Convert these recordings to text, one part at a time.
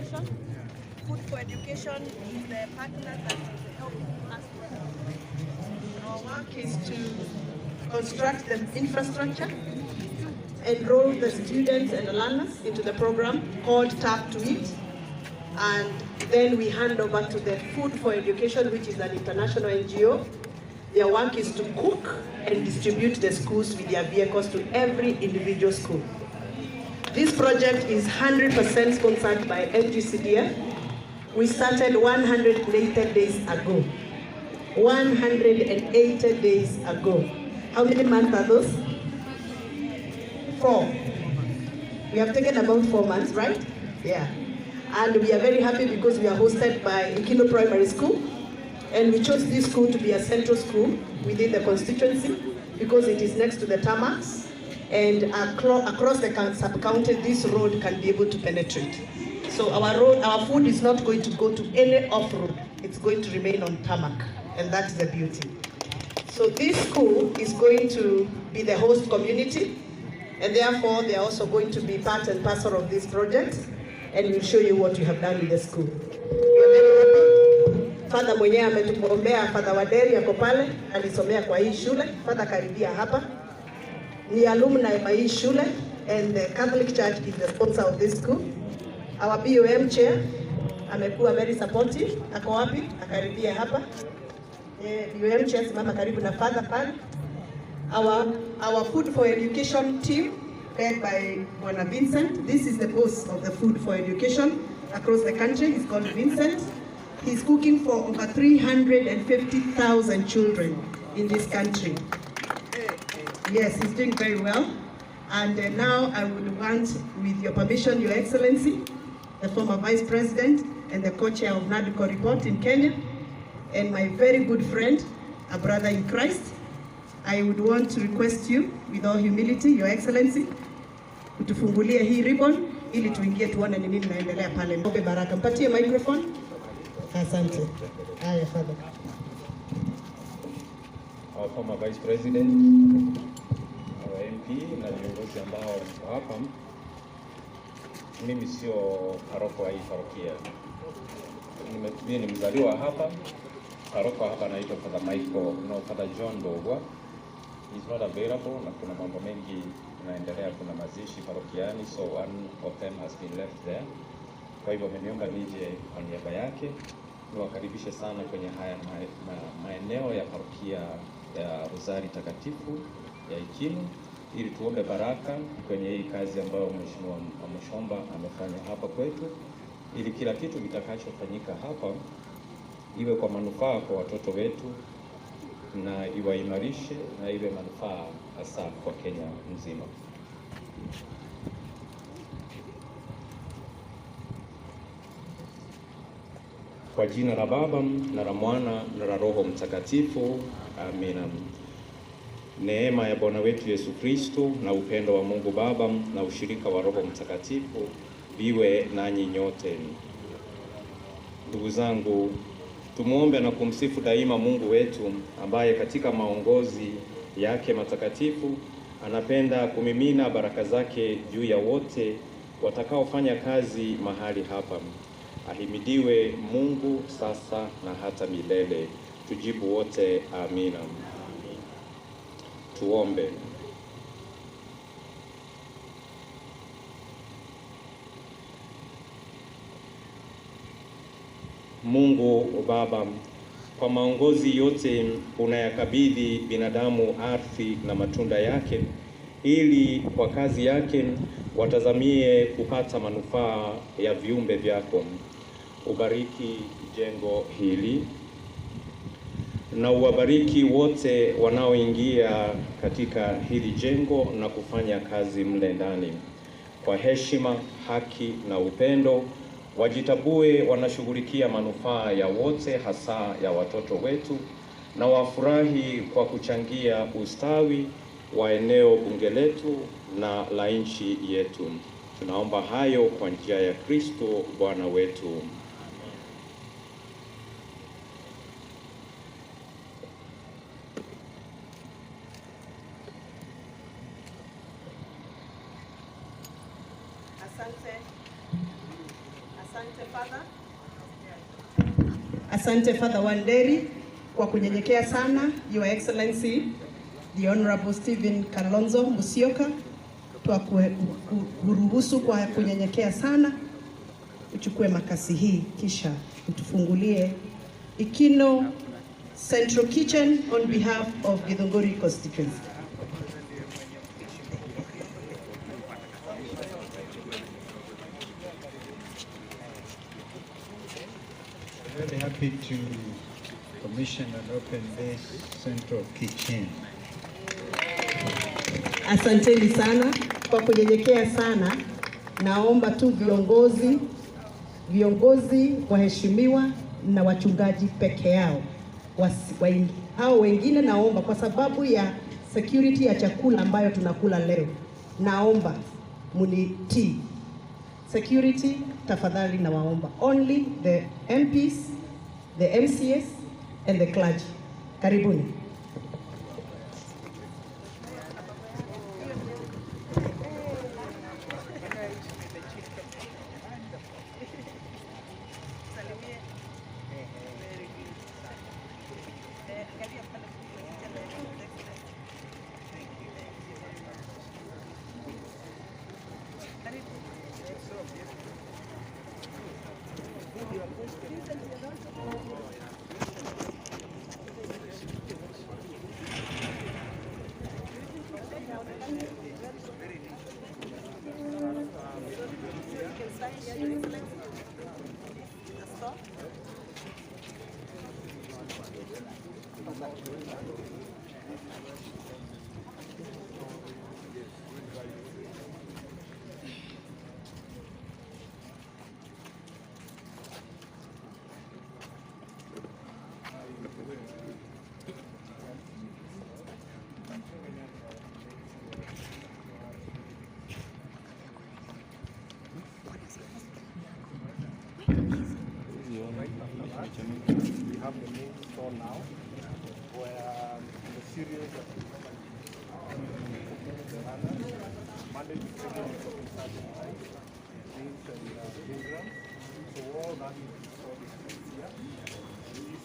Education. Food for Education is the partner that is helping us. Our work is to construct the infrastructure, enroll the students and the learners into the program called Tap to Eat, and then we hand over to the Food for Education, which is an international NGO. Their work is to cook and distribute the schools with their vehicles to every individual school. This project is 100% sponsored by NGCDF. We started 180 days ago. 180 days ago. How many months are those? 4. We have taken about 4 months, right? Yeah. And we are very happy because we are hosted by Ikinu Primary School. And we chose this school to be a central school within the constituency because it is next to the tarmacs. And across the sub-county, this road can be able to penetrate. So our food is not going to go to any off-road. It's going to remain on tarmac, and that's the beauty. So this school is going to be the host community, and therefore they are also going to be part and parcel of this project, and we'll show you what we have done with the school. We are very happy. Father mwenyewe ametuombea, Father Waderi ako pale, alisomea kwa hii shule. Father karibia hapa. Ni alumni wa hii shule, and the Catholic Church is the sponsor of this school. Our BOM chair amekuwa very supportive. Ako wapi? Akaribia hapa. BOM chair simama karibu na Father pale. Our Food for Education team led by Bwana Vincent. This is the boss of the Food for Education across the country. He's called Vincent. He's cooking for over 350,000 children in this country. Yes, he's doing very well. And now I would want, with your permission, Your Excellency, the former Vice President and the co-chair of NADCO report in Kenya, and my very good friend, a brother in Christ, I would want to request you, with all humility, Your Excellency, kutufungulia hii ribbon ili tuingie tuone ni nini naendelea pale. Ombe baraka. Mpatie microphone. Asante. Haya, Father. Our former Vice President, our MP na viongozi ambao wako hapa. Mimi sio paroko wa hii parokia. Mimi ni mzaliwa hapa. Paroko hapa anaitwa Father Michael, no, Father John Dogwa. He's not available na kuna mambo mengi yanaendelea, kuna mazishi parokiani, so one of them has been left there. Kwa hivyo ameniomba nije kwa niaba yake niwakaribishe sana kwenye haya maeneo ya parokia ya Rozari Takatifu ya Ikinu ili tuombe baraka kwenye hii kazi ambayo Mheshimiwa Wamuchomba amefanya hapa kwetu, ili kila kitu kitakachofanyika hapa iwe kwa manufaa kwa watoto wetu na iwaimarishe na iwe manufaa hasa kwa Kenya mzima. Kwa jina la Baba na la Mwana na la Roho Mtakatifu, amina. Neema ya Bwana wetu Yesu Kristo na upendo wa Mungu Baba na ushirika wa Roho Mtakatifu viwe nanyi nyote. Ndugu zangu, tumuombe na kumsifu daima Mungu wetu ambaye katika maongozi yake matakatifu anapenda kumimina baraka zake juu ya wote watakaofanya kazi mahali hapa. Ahimidiwe Mungu sasa na hata milele. Tujibu wote amina. Tuombe. Mungu Baba, kwa maongozi yote unayakabidhi binadamu ardhi na matunda yake, ili kwa kazi yake watazamie kupata manufaa ya viumbe vyako. Ubariki jengo hili na uwabariki wote wanaoingia katika hili jengo na kufanya kazi mle ndani. Kwa heshima, haki na upendo, wajitabue wanashughulikia manufaa ya wote, hasa ya watoto wetu, na wafurahi kwa kuchangia ustawi wa eneo bunge letu na la nchi yetu. Tunaomba hayo kwa njia ya Kristo Bwana wetu. Asante. Asante Father. Asante Father Wanderi kwa kunyenyekea sana. Your Excellency the Honorable Stephen Kalonzo Musyoka, twakuruhusu kwa kunyenyekea sana uchukue makasi hii kisha utufungulie Ikino Central Kitchen on behalf of Githunguri constituency. Very happy to commission and open this central kitchen. Asanteni sana kwa kunyenyekea sana. Naomba tu viongozi waheshimiwa na wachungaji peke yao, hao wengine naomba kwa sababu ya security ya chakula ambayo tunakula leo, naomba munitii. Security tafadhali nawaomba, only the MPs, the MCAs and the clergy. Karibuni. We have the main store now, where the cereals that we normally use, the runners, Monday to Friday we talk certain rice, beans and green grams. So all that is stored here.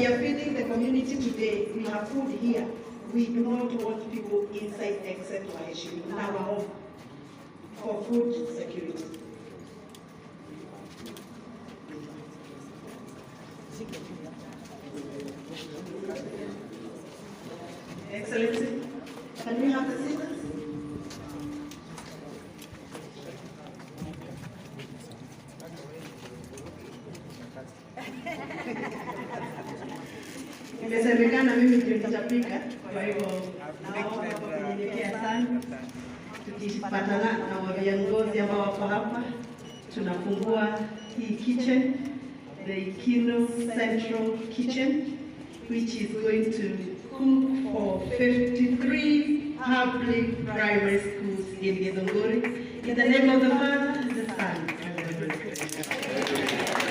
We are feeding the community today. We have food here. We do not want people inside except waheshimiwa. Nawaomba for food security. Excellency, can we have the scissors? Imesemekana mimi ndio nitapika, kwa hivyo naomba kwa kunyenyekea sana, tukipatana na viongozi ambao wako hapa, tunafungua hii kitchen, the Ikinu Central Kitchen, which is going to cook for 53 public primary schools in Githunguri. In the name of the Father, the Son, and the Holy Spirit.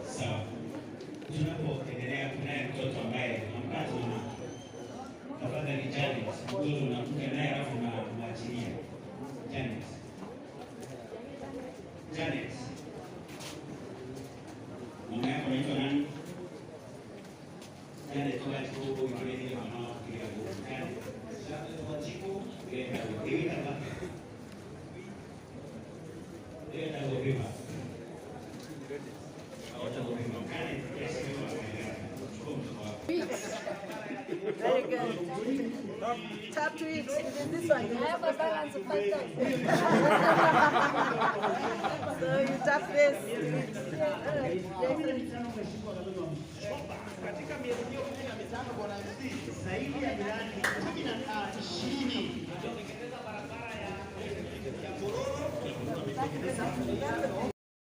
Sawa. Tunapoendelea kunaye mtoto ambaye hampati mama. Tafadhali Janet, mtoto unakuja naye alafu unamwachilia. Janet. Janet. Mama yako anaitwa nani? Janet Wanjiku ikiwa mama kupiga nguvu. Janet. Janet Wanjiku ile ndio. Very good. Tap to it. It is this one. I have a balance of 5,000. So you tap this to it. All right. Excellent. Katika miezi hiyo 15 bwana MC, zaidi ya miradi 20